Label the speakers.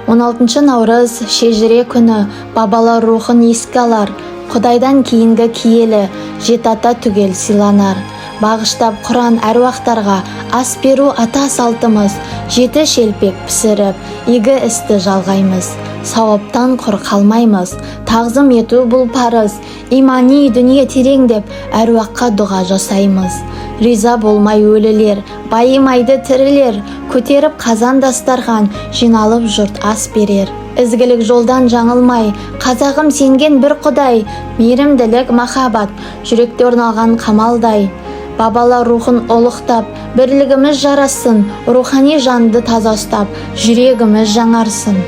Speaker 1: 16 наурыз шежіре күні, бабалар рухын еске алар. Құдайдан кейінгі киелі, жеті ата түгел сыйланар. Бағыштап Құран әруақтарға, ас беру ата салтымыз. Жеті шелпек пісіріп, игі істі жалғаймыз. Сауаптан құр қалмаймыз, тағзым ету бұл парыз. Имани дүние тереңдеп, әруаққа дұға жасаймыз. Риза болмай өлілер, байымайды тірілер. Көтеріп қазан, дастархан, жиналып жұрт ас берер. Ізгілік жолдан жаңылмай, қазағым, сенген бір Құдай. Мейірімділік, махаббат жүректе орналған қамалдай. Бабалар рухын ұлықтап, бірлігіміз жарассын. Рухани жанды таза ұстап, жүрегіміз жаңарсын.